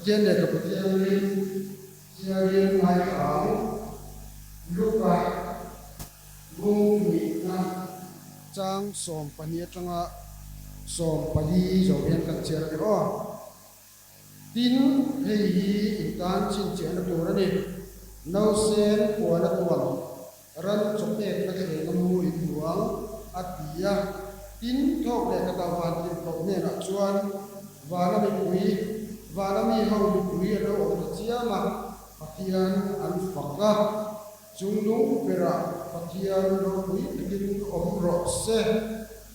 Pathian lehkhabu thianghlim chhiarin ngaithla ang. Luka bung nihna chang 12 atanga 14 zo hian kan chhiar a ni aw. Tin, hei hi in tan chhinchhiahna tur a ni. Nausen puan a tuam, ran chawpekna thleng a mu in hmu ang, a ti a. Tin, thawk leh khatah van tirhkoh hnenah chuan vana mipui, vana mi ho mipui an lo awm ta chiam a, Pathian an fak a. Chungnung berah Pathian ropui takin awm rawh se,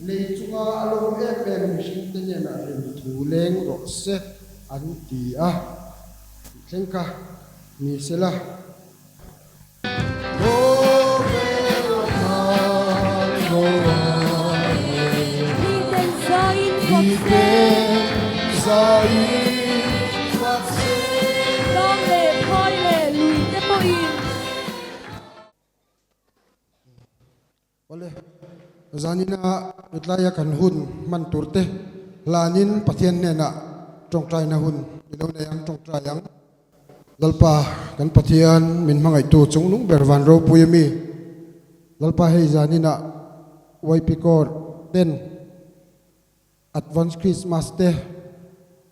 lei chunga a lawm em em mihringte hnenah rem thu leng rawh se, an ti a. Thleng kha ni sela. Tlang leh phai leh lui te pawhin. Awle, zanina tlai a kan hun hman tur te hlanin Pathian hnenah tawngtaina hun i lo nei ang, tawngtai ang. Lalpa kan Pathian min hmangaihtu chungnung ber van ropui a mi. Lalpa hei zanina YP Corps ten Advance Christmas te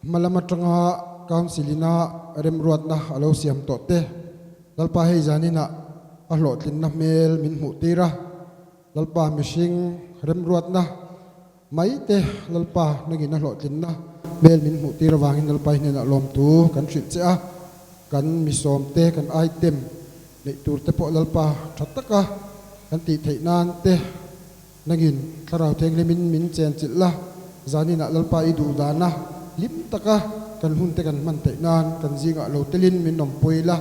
hma lam atanga Council ina remruatna a lo siam tawh te, Lalpa hei zanin ah a hlawhtlinna hmel min hmuh tir a, Lalpa mihring remruatna mai te Lalpa nangin a hlawhtlinna hmel min hmuh tir avangin Lalpa i hnenah lawmtu kan hrilh che a, kan misawm te kan item neih tur te pawh Lalpa tha taka kan tih theih nan te Nangin Thlarau Thianghlimin min chenchilh la, zaninah Lalpa i duh dana hlim taka kan hunte kan hman theih nan kan zingah lo telin min awmpui la,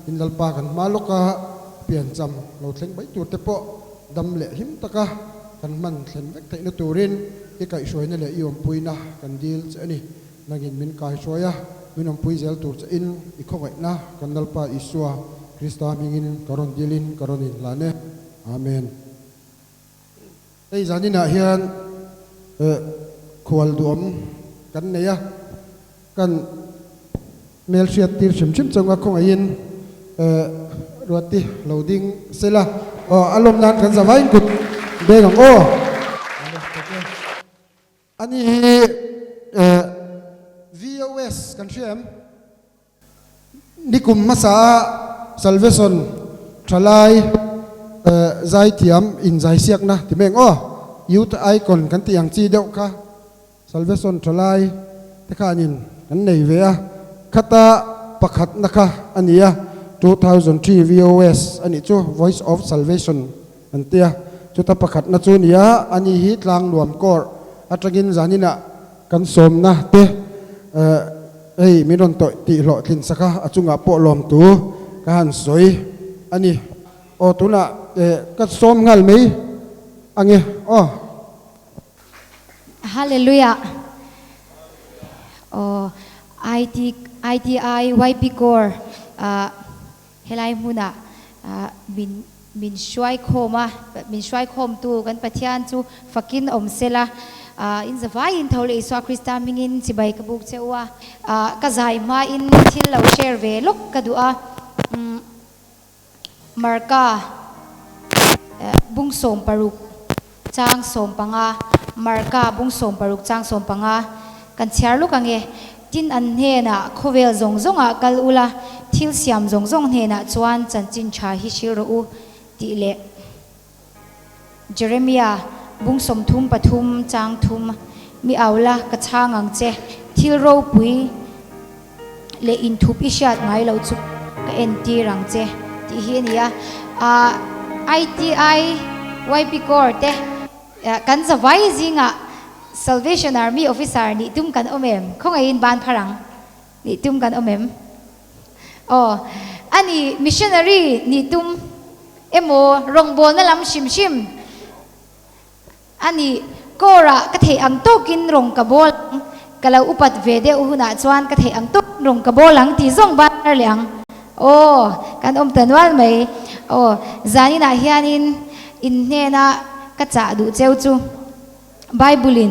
in Lalpa kan hma lawka piancham lo thleng mai turte pawh dam leh hlim taka kan hman thlen vek theihna turin i kaihhruaina leh i awmpuina kan dil che a ni. Nangin min kaihruai a, min awmpui zel tur che in i khawngaihna kan Lalpa Isua Krista hmingin ka rawn dilin ka rawn inhlan e. Amen. Hei zaninah hian khual duam kan nei a, kan hmelhriat tir hrim hrim chunga khawngaihin Ruati lo ding sela aw a lawm nan kan zavaiin kut beng ang aw. Ani hi VOS kan hria em? Nikum hmasa a Salvation thalai zaithiam inzaisiakna ti meng aw, Youth Icon kan tih ang chi deuh kha Salvation thalai te khanin kan nei ve a, khata pakhatna kha a ni a, 2003 VOS a nih chu, Voice of Salvation an ti a, chuta pakhatna chu a ni a, ani hi Tlangnuam Corps atangin zaninah Kan sawmna te hei min rawn tawih tih hlawhtlin sak a, a chungah pawh lawmtu ka han sawi a ni. Aw tunah ka sawm nghal mai ange aw. Hallelujah aw IT ITI YP Corps ah Helai hmunah min min hruai khawm a, min hruai khawmtu kan Pathian chu fakin awm sela, in zavaiin tho leh Isua Krista hmingin chibai ka buk che u a, ka zai hmain thil lo share ve lawk ka duh a, Marka bung 16 chang 15, Marka bung 16 chang 15 kan chhiar lawk ang e. Tin an hnenah khawvel zawng zawngah kal ula, thil siam zawng zawng hnenah chuan chanchin tha hi hril rawh u, tih leh Jeremia bung 33 chang 3, Mi au la, ka chhang ang che, thil ropui leh inthup i hriat ngai loh chu ka entir ang che, tih hi a ni a. ITI YP Corps te kan zavai zingah Salvation Army officer nih tum kan awm em? Khawngaihin ban phar ang. Nih tum kan awm em? Aw, a ni, missionary nih tum emaw rawngbawlna lam hrim hrim a ni. Corps-ah ka theih ang tawkin rawng ka bawl ang, ka lo upat ve deuh hunah chuan ka theih ang tawkin rawng ka bawl ang tih zawng ban phar leh ang. Aw, kan awm ta nual mai. Aw, zaninah hianin in hnena ka chah duh cheu chu. Bible-in.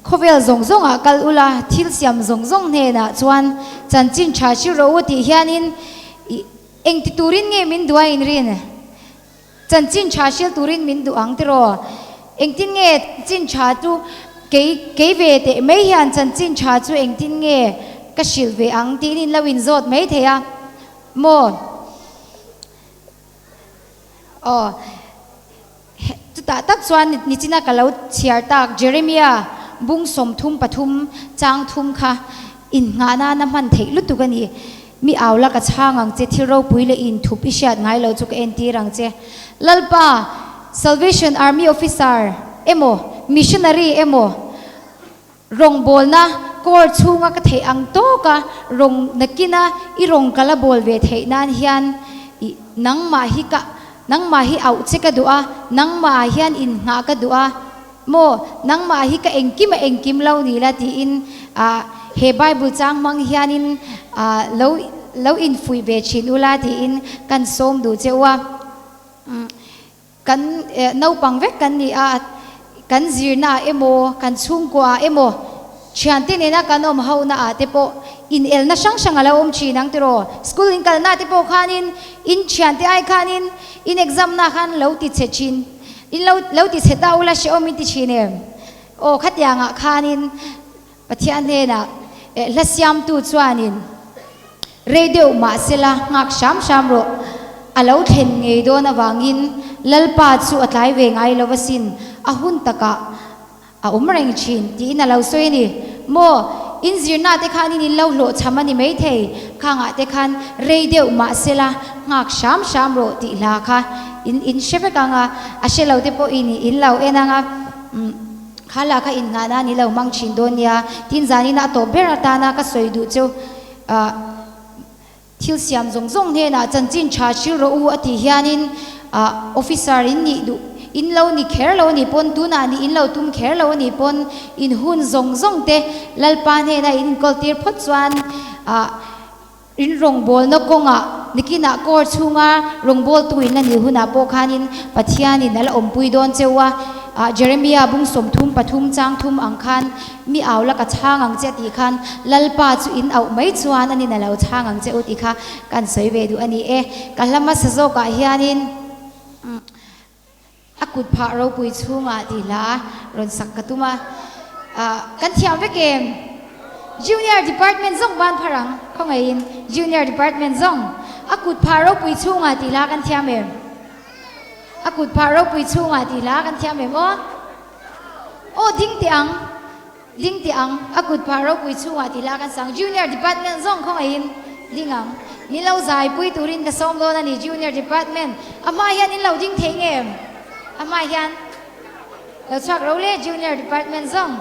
Khawvel zawng zawngah kal ula, thil siam zawng zawng hnenah chuan chanchin tha hrilh rawh u tih hianin i engti turin nge min duh a inrin? Chanchin tha hrilh turin min duh ang tiraw? Engtin nge chanchin tha chu kei kei ve teh mai hian chanchin tha chu engtin nge ka hrilh ve ang tiin in lo inzawt mai thei a maw? Aw, chutah tak chuan nichina ka lo chhiar tak Jeremia bung 33 chang thum kha innghah nana hman theih lutuk a ni. Mi au la ka chhang ang che, thil ropui leh inthup i hriat ngai lo chu ka entir ang che. Lalpa, Salvation Army Officer emaw, Missionary emaw, Rawngbawlna kawr chhunga ka theih ang tawka rawng nakina i rawng ka la bawl ve theih nan hian i nangmah hi ka nangmah hi auh che ka duh a, nangmah ah hian inngah ka duh a maw, nangmah hi ka engkim a engkim lo ni la tiin ah he Bible chang hmang hianin ah lo lo infuih ve thin ula tiin kan sawm duh che u a. Kan naupang vek kan ni a, kan zirna ah emaw, kan chhungkua ah emaw, thiante nena kan awm hohna ah te pawh inelna hrang hrang a lo awm thin ang tiraw? School in kalna te pawh khanin in thiante ai khanin in exam na khan lo ti chhe thin, in lo lo ti chhe ta ula hrehawm in ti thin em? Aw khatiang ah khanin Pathian hnenah hla siamtu chuanin rei deuh mah sela nghak hram hram rawh, a lo thlen ngei dawn avangin Lalpa chu a tlai ve ngai lo asin, a hun takah a awm reng thin tiin a lo sawi a ni. Maw, in zirna te khanin in lo hlawhchham a ni maithei, khangah te khan rei deuh mah sela nghak hram hram rawh tih hla kha in in hre vek ang a, a hre lo te pawhin in lo en ang a. Kha lah kha innghahna ni lo mang thin dawn nia, tin zanin a tawp ber atana ka sawi duh chu ah thil siam zawng zawng hnenah chanchin tha hrilh rawh u a tih hianin ah officer in nih duh in lo ni kher lo a nih pawn tunah nih in lo tum kher lo a nih pawn in hun zawng zawng te Lalpa hnena in inkawl tir phawt chuan ah In rawngbawlna kawngah nikinah kawr chhunga rawngbawltu in la nih hunah pawh khanin Pathianin a la awmpui dawn cheu a. Jeremia bung 33 chang thum ang khan mi au la ka chhang ang che a tih khan Lalpa chu in auh mai chuan anin a lo chhang ang che u tih kha kan sawi ve duh a ni e. Ka hla hmasa zawkah hianin A kut phah ropui chhungah tih hla rawn sak ka tum a, kan thiam vek em? Junior department zawng ban phar ang, khawngaihin Junior department zawng a kut phah ropui chhungah tih hla kan thiam em? A kut phah ropui chhungah tih hla kan thiam em aw? Aw ding teh ang, ding teh ang, a kut phah ropui chhungah tih hla kan sang Junior department zawng khawngaihin ding ang. Min lo zaipui turin ka sawm dawn a ni Junior department. A hma hian in lo ding thei nge em? A hma hian lo chhuak ro le Junior department zawng.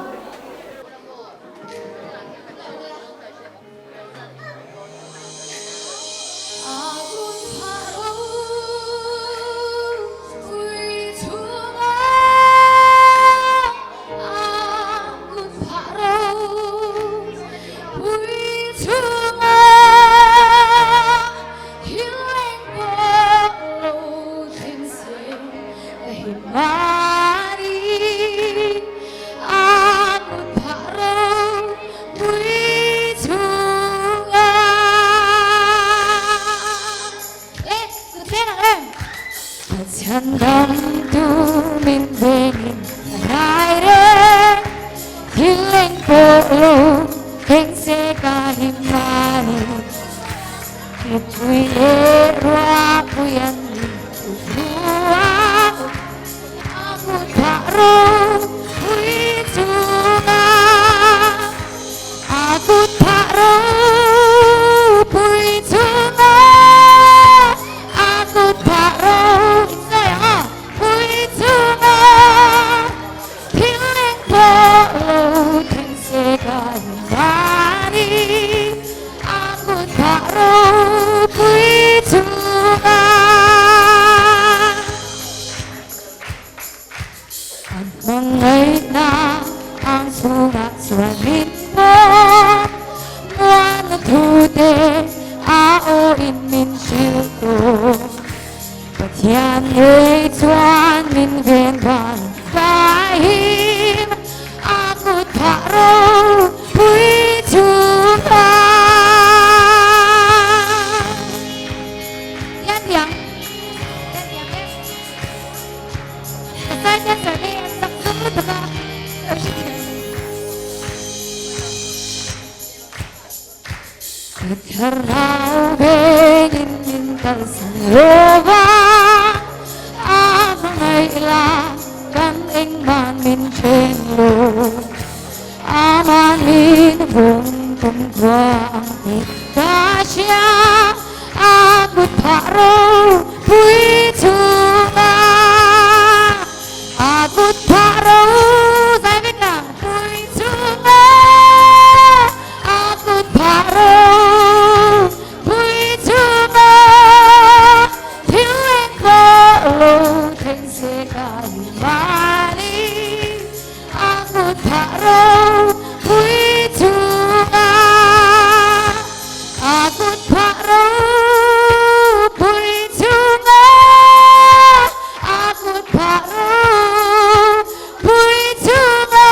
thiam? Ka thiam em? Ka side dancer te hi an zak zum lutuk a, ka hrethiam lo. Ka thlarau vengin min kalsan lova, a hmangaih la kan engmah min then lo. Amahin vawng tum khua ang tih ka hria, a kut phah ropui chunga a kut phah ro zai vek ang pui chunga a kut phah ropui chunga thil eng pawh lo thleng se ka himani. A kut phah ropui chunga A kut phah ropui chunga A kut phah ropui chunga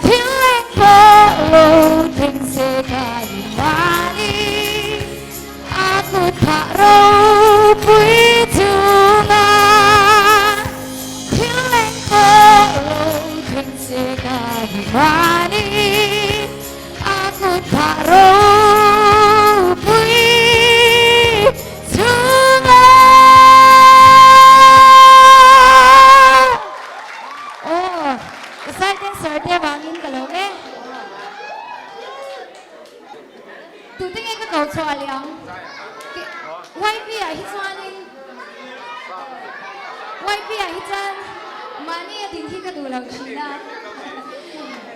Thil eng pawh lo thleng se ka inmani A kut phah ropui chunga Thil eng pawh lo thleng se ka himani A kut phah ropui chunga Aw, ka side dancer te vangin ka lawm e. Tute nge ka ko chhuah leh ang? YB ah hi chuanin YB ah hi chuan mahni a din hi ka duh lo thin a.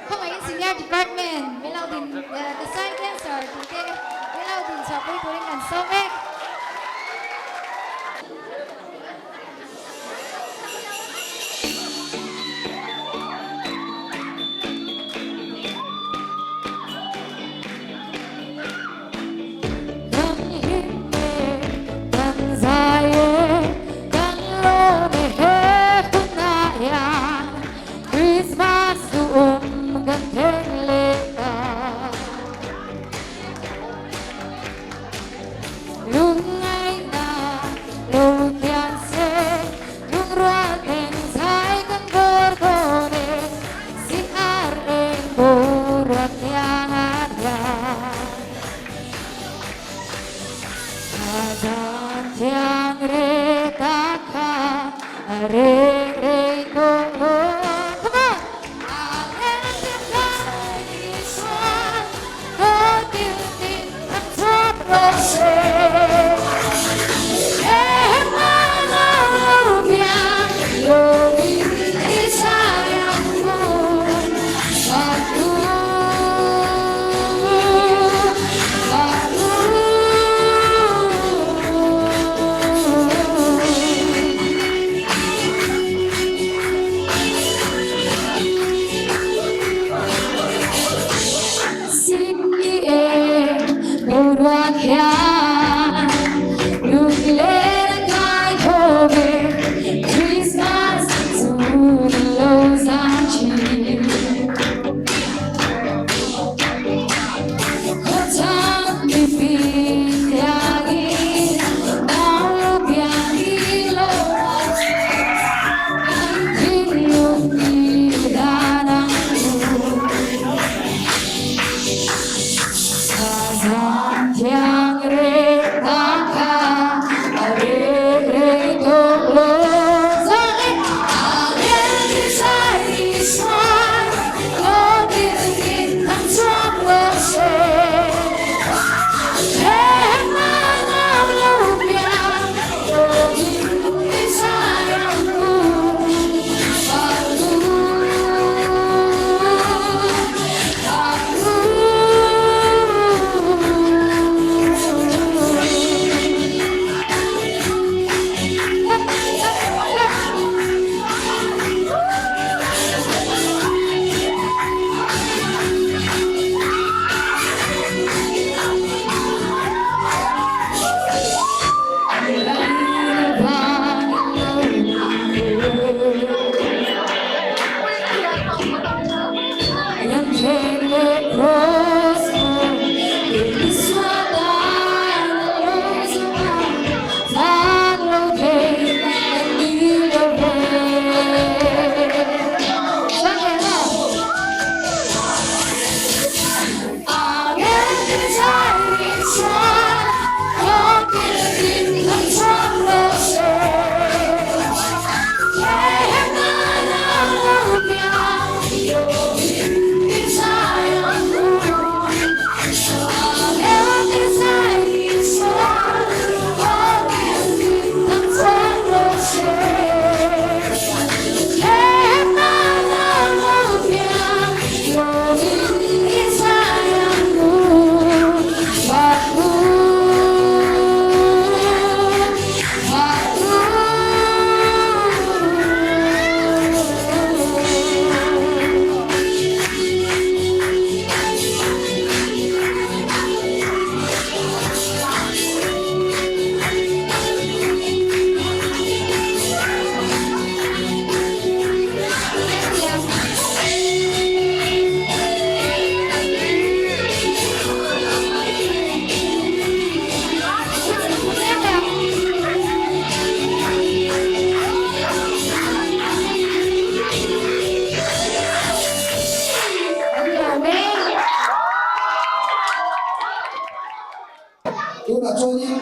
Khawngaihin senior department min lo din ka side dancer tute min lo din chhuahpui turin kan sawm e. Kan him e, kan zai e, kan lawm e he hunah hian Christmas duhawm kan thleng leh ta. Lungngaihna lo kian se, lungrual eng zai kan bawr dawn e, sihar eng boruak thiang hian. A zan thiang re ta kha, a reng rei tawh lo. Come on! A reng thiang lai chuan, Ka dil tin an chhuak rawh se. Tunah chuanin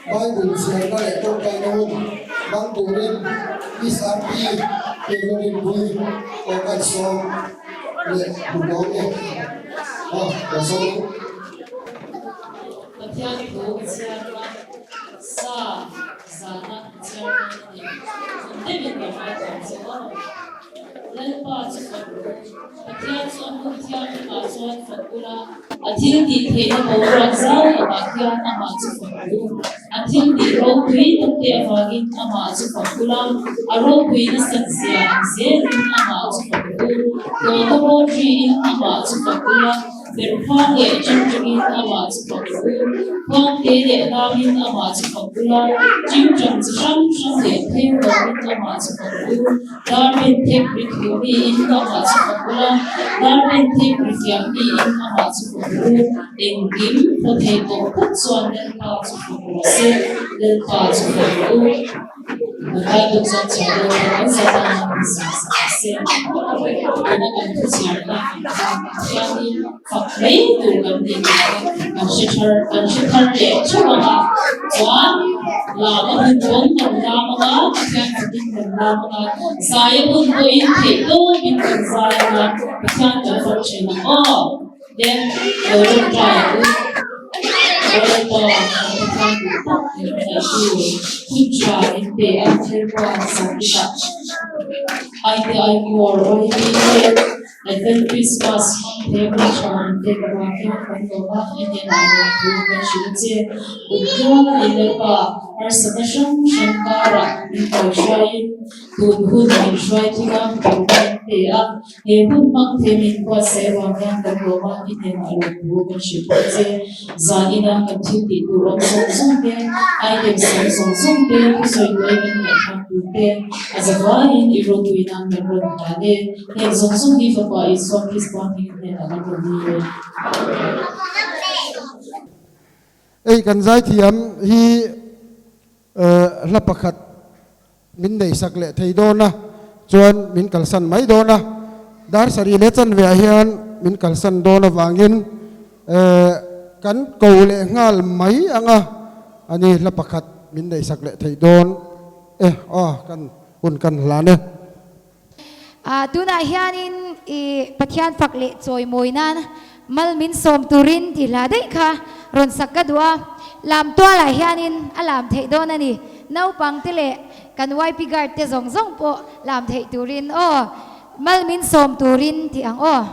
Bible chhiarna leh tawngtaina hun hmang turin SRP Pekna Rinpui pawh kan sawm leh duh lo e. Aw, kan sawm ang. Pathian thu a chhiar a, sa zana a chhiar dawn a ni. Engtin ka ngaithla che aw? Lalpa chu fak u, Pathian chu a hmun thianghlimah chuan fak ula, a thil tih theihna boruak zau takah hian amah chu fak u. A thil tih ropui takte avangin amah chu fak ula, a ropui nasat zia ang zelin amah chu fak u. Tawta rawn riin amah chu fak ula, Berhmuang leh ṭangṭangin amah chu fak u, khuangte leh hlangin amah chu fak ula, ṭingṭang chi hrang hrang leh pheikhawkin amah chu fak u, darpen thek ri thu miin amah chu fak ula, darpen thek ri fiah miin amah chu fak u, engkim thaw thei tawh phawt chuan Lalpa chu fak rawh se, Lalpa chu fak u. Bible chuan chhiar deuh pawh kan zat a, kan zah zah se. Tuna kan thu chhiar na ang khan Pathianin fak mai tur kan nih tih te kan hre thar kan hre thar leh theuh ang a. Chuan lam a hun pawn kan lam ang a, Pathian fakin kan lam ang a, zai a hun pawhin theih tawpin kan zai ang a, Pathian kan fak thin ang aw. Then lo rawngtai ang u. Lalpa kan Pathian duh tak min hnaihtu hun tha min pe a Lalpa Zanriah Aite Aikawr YP te Advent Christmas hmang te hun tha min pek avang hian kan lawm a, i hnenah lawmthu kan hrilh a che. Kut tluangin Lalpa harsatna hrang hrang karah min kaihruaiin tun hun min hruai thing a, lawmna min pe a. He hun hmang the min buatsaih avang hian kan lawm a, i hnenah lawmthu kan hrilh bawk che. Zan ina kan thil tih tur awm zawng zawng te, item sam zawng zawng te, thusawi tuai kan ngaihthlak tur te, a zavaiin i rawtui nan kan rawn hlan e. Heng zawng zawng hi Fapa Isua Krista hming hnenah kan rawn ni e. Ei kan zaithiam hi hla pakhat Min neihsak leh thei dawn a, chuan min kalsan mai dawn a. Dar sarih leh chanve ah hian min kalsan dawn avangin kan ko leh nghal mai ang a, ani hla pakhat min neihsak leh thei dawn e, aw kan hun kan hlan e. Tunah hianin i Pathian fak leh chawimawi nan mal min sawm turin tih hla daih kha rawn sak ka duh a, lam tualah hianin a lam theih dawn a ni. Naupangte leh kan YP guard te zawng zawng pawh lam theih turin aw, mal min sawm turin tih ang aw.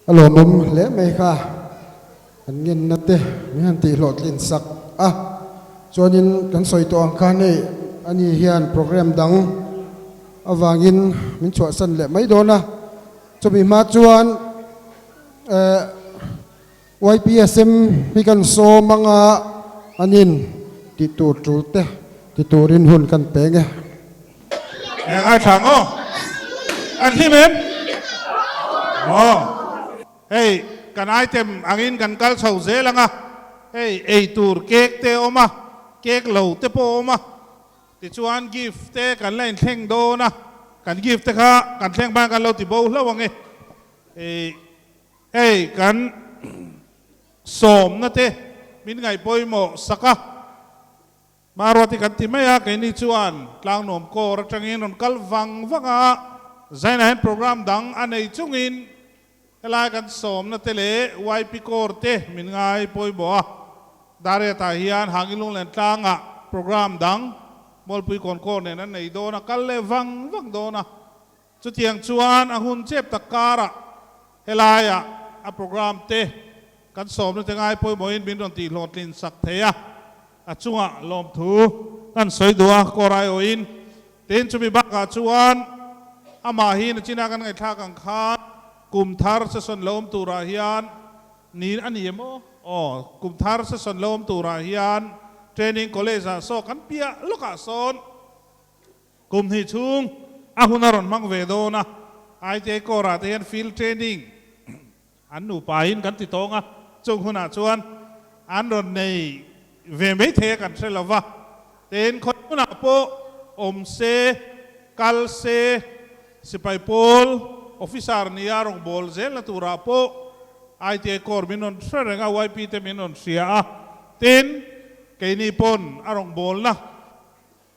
A lawmawm hle mai kha an ngenna te min han tih hlawhtlin sak a, chuanin kan sawi tawh ang khan hei ani hian program dang avangin min chhuahsan leh mai dawn a, chumi hma chuan eh YPSM hi kan sawm anga an in tih tur tul te ti turin hun kan peng e. Eng ai thlang aw? An hlim em? Aw. Hei kan item angin kan kal chho zel anga hei ei tur cake te awm a, cake lo te pawh awm a, tichuan gift te kan la inthleng dawn a, kan gift te kha kan thleng hmain kan lo ti bo hlauh ang e. Hei kan sawmna te min ngaih pawimawh sak a, Maruati kan ti mai a, keini chuan Tlangnuam Corps atangin rawn kal vang vang a, Zaina hian program dang a nei chungin helai kan sawmna te leh YP Corps te min ngai pawimawh a, Dariatah hian Hangilunglen tlangah program dang Mualpui Kawn Corps nen an nei dawn a, kal leh vang vang dawn a. Chutiang chuan a hun chep tak karah helaiah a programme te kan sawmna te ngai pawimawhin min rawn tihhlawhtlin sak thei a, a chungah lawmthu kan sawi duh a, Kawrai awin. Tin, chumi bakah chuan amah hi nachina kan ngaihthlak ang khan kum thar session lo awm turah hian ni a ni em aw? Aw, kum thar session lo awm turah hian training college ah saw kan piah lawkah sawn Kum hnih chhung a hun a rawn hmang ve dawn a, ITI Corps ah te hian field training an nupain kan ti tawng a, chung hunah chuan an rawn nei ve mai thei a kan hre lo va, tin khawi hmunah pawh awm se, kal se, sipai pawl officer nia rawngbâwl zelna turah pawh ITI Corps min rawn hre reng a, YP te min rawn hria a, tin keini pawn a rawngbâwlna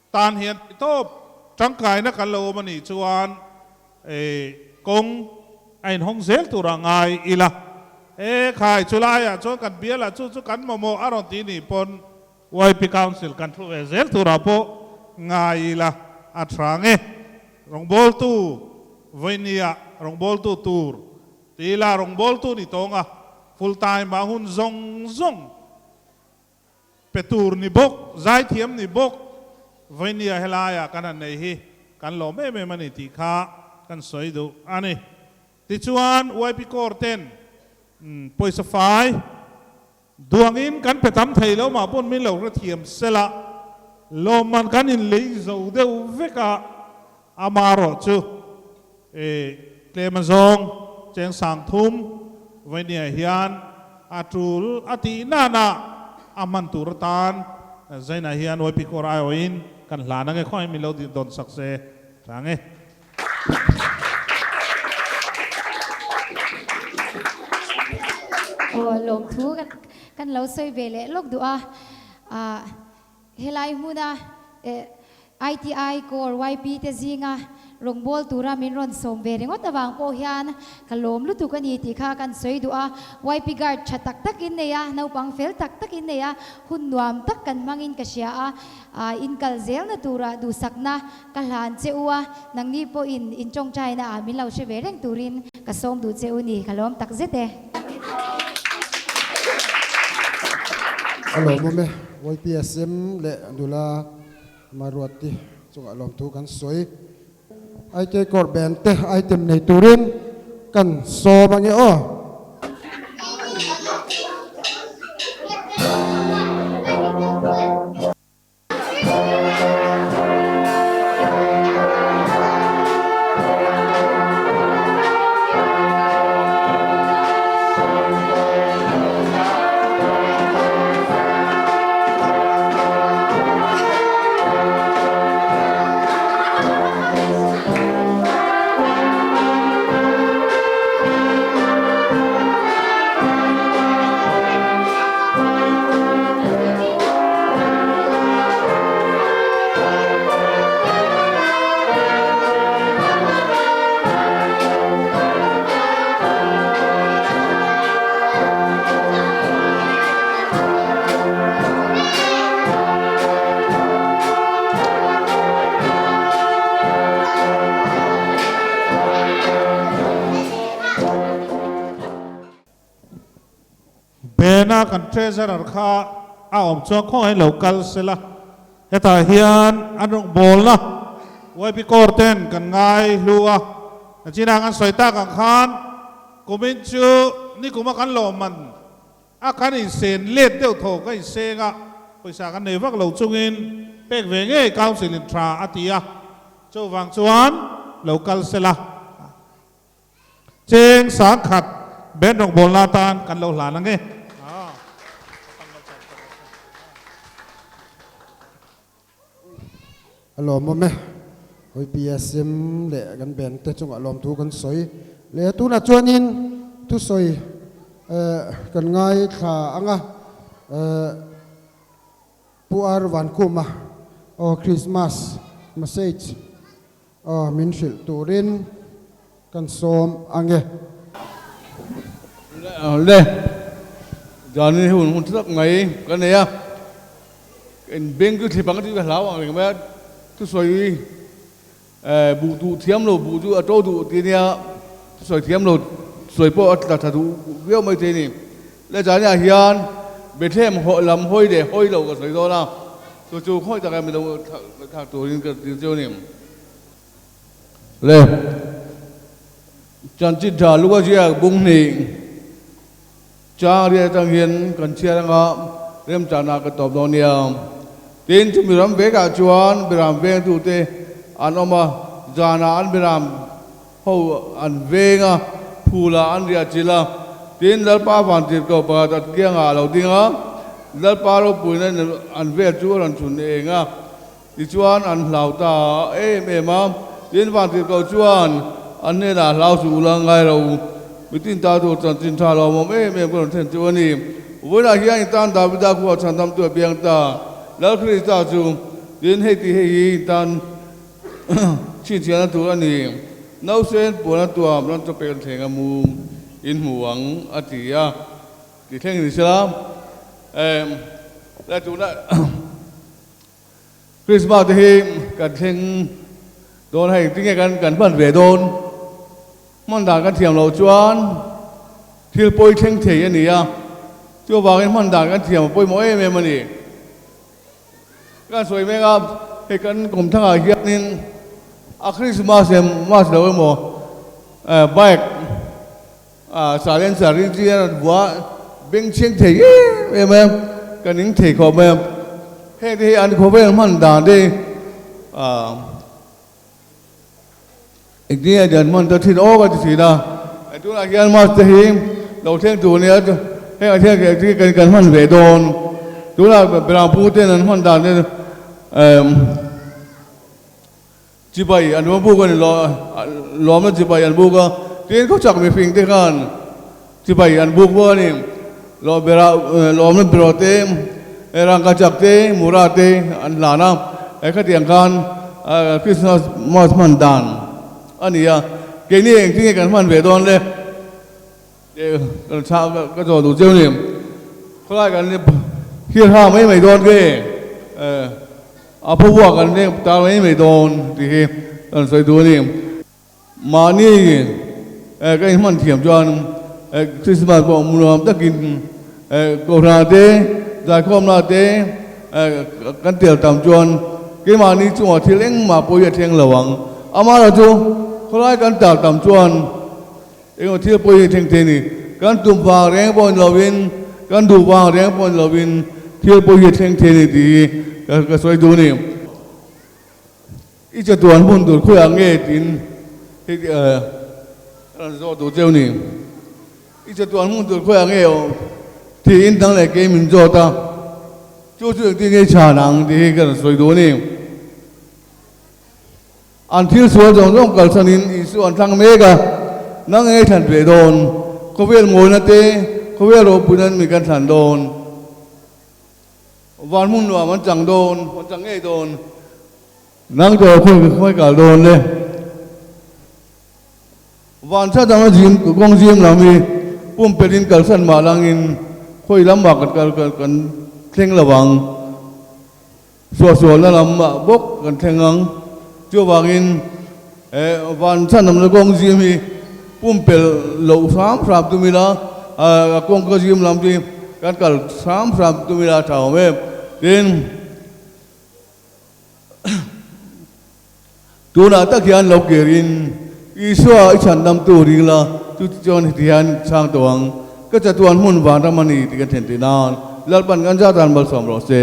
Tan hian tih tawp tangkaina kan lo awm a nih chuan kawng a inhawng zel turah ngai ila. E khai, chulaiah chuan kan bialah chu chu kan mamawh a rawn tih nih pawn YP Council kan thu ve zel turah pawh ngai ila a tha nge. Rawngbawltu vawinia rawngbawltu tur ti ila rawngbawltu ni tawnga full time ah hun zawng zawng Pe tur ni bawk, zaithiam ni bawk, Vainia helaiah kan han nei hi kan lawm em em a ni tih kha kan sawi duh a ni. Tichuan YP Corps ten pawisa fai duangin kan pe tam thei lo mah pawn min lo hrethiam sela, lawmman kan inlei zo deuh vek a, amaherawhchu Tlem azawng cheng sang thum Vainia hian a tul a tih nana a hman tur atan Zaina hian YP Corps aiawhin kan hlan ange khawngaih min lo dawn sak se tha ange. Aw lawmthu kan lo sawi ve leh lawk duh a. Helai hmuna ITI Corps YP te zinga rawngbâwl tura min rawn sawm ve ringawt avang pawh hian ka lawm lutuk a ni tih kha kan sawi duh a. YP Guard tha tak tak in nei a, naupang fel tak tak in nei a, hun nuam tak kan hmangin ka hria a. In kal zelna tura duhsakna ka hlan che u a, nangni pawhin in tawngtaina ah min lo hre ve reng turin ka sawm duh che u ni, ka lawm tak zet e. A lawmawm e. YPSM leh nula Maruati chungah lawmthu kan sawi. IK Corps Band te item nei turin kan sawm ange aw. Bena kan treasurer kha a awm chuan khawngaih lo kal sela, hetah hian an rawngbawlna YP Corps ten kan ngai hlu a, nachinah kan sawi tak ang khan kumin chu nikuma kan lawmman a kan insen let deuh tho ka inseng a, pawisa kan nei vak lo chungin pek ve ngei council in tha a ti a, chuvang chuan lo kal sela. Cheng sangkhat Ben rawngbawlna atan kan lo hlan ang e. A lawmawm e. Hawi PSM leh kan Ben te chungah lawmthu kan sawi leh tunah chuanin thusawi kan ngaithla ang a. Pu Ar Vankhuma aw Christmas message aw min hrilh turin kan sawm ange. Le, Jani hi hun hun tak mai ka nei a, in beng chu thlip ang tih ka hlau ang reng mai a, thusawi buh duh thiam lo buh chu a to duh ti ania, thusawi thiam lo sawi pawh a tla tha duh viau mai thei a ni. Le Jani ah hian Bethlehem lam hawi leh hawi lo ka sawi dawn a, chu chu khawi taka mi lo thlak turin ka dil cheu a ni. Le Chanchin tha Luka ziak bung hnih chang riat atang hian kan chhiar anga remchana ka tawp dawn nia. Tin, chumi ram vekah chuan Biram vengtute an awm a, zanah an Biram ho an veng a, phulah an riah chilh a. Tin, Lalpa vantirhkoh pakhat an kiangah a lo ding a, Lalpa ropuina an vel chu a rawn chhun eng a. Tichuan an hlau ta em em a, tin vantirhkoh chuan an hnenah hlau suh ula ngai lo u, mitin ta tur chanchin tha lo awm em em ka rawn thlen chu a ni. Vawiinah hian in tan Davida khua chhandamtu a piang ta, Lal Krista chu, tin hei tih hei hi in tan chhinchhiahna tur a ni, Nausen puan a tuam ram chawpek an thleng a mu in hmu ang a ti a, ti thleng ni sela, eh, tunah. Krismas te hi kan thleng dawn hei tinge kan kan hman ve dawn hman dan kan thiam loh chuan thil pawi thleng thei a ni a chuvangin hman dan kan thiam a pawimawh em em a ni kan sawi mek a hei kan kawmthangah hianin a Krismas em mas lo emaw bike Silencer ring chi a rawn vua bengchheng thei em em a, ka ning thei khawp mai a. Heng te hi an khawvel hman dan te engtin nge an hman ta thin aw ka ti thin a. Tunah hian mask te hi lo thleng tur nia heng ah hian engtin nge kan hman ve dawn. Tunah Berangpu ten an hman dan te Chibai an va buk a ni lo, lawmna chibai an buk a, tin khawchak mihring te khan chibai an buk bawk a ni. Lawm bera lawmna beraw te, rangkachak te, mura te an hlan a, he khatiang khan Christmas mas hman dan a ni a, keini engtin nge kan hman ve dawn le? Kan chhah ka zawh duh cheu ni. Khawlai kan hir ha mai mai dawn nge a phaw kan leng tar mai mai dawn tih hi kan sawi duh a ni. Mahni ka inhman thiam chuan Christmas pawh nuam takin Kohhran te zaikhawmna te kan tel tam chuan keimahni chungah thil engmah pawh hi a thleng lo ang. Amaherawhchu khawlai kan tar tam chuan Engemaw thil pawh hi thleng thei a ni. Kan tum vang reng pawh ni lovin, kan duh vang reng pawh ni lovin thil pawh hi thleng thei a ni tih hi ka sawi duh a ni. I chatuan hmun tur khawiah nge tiin hei ka rawn zawh duh cheu a ni. I chatuan hmun tur khawiah nge tiin dang leh kei min zawt a, chu chu engtin nge i chhan ang tih hi ka rawn sawi duh a ni. An thil sual zawng zawng kalsanin Isua an thlang mek a, nang eng thlan ve dawn? Khawvel mawina te, khawvel ropuina an mi kan thlan dawn? Van hmun nuam an chang dawn, an chang ngei dawn. Nang tawh khawi khawi kal dawn le? Van tha dang a zim kawng zim lam hi pumpelhin kalsan mah langin khawi lamah kan kal kan thleng lo ang. Suahsualna lam ah bawk kan thleng ang. Chuvangin eh van chhanamna kawng zim hi pumpelh loh hram hram tum ila, a kawngka zim lam chu kan kal hram hram tum ila a tha awm em. Tin, tunah tak hian lo kirin Isua i chhandam tur ring la, chu chuan heti hian chhang tawh ang, Ka chatuan hmun vanram a ni tih kan thlen tih nan Lalpan kan zat an malsawm rawh se.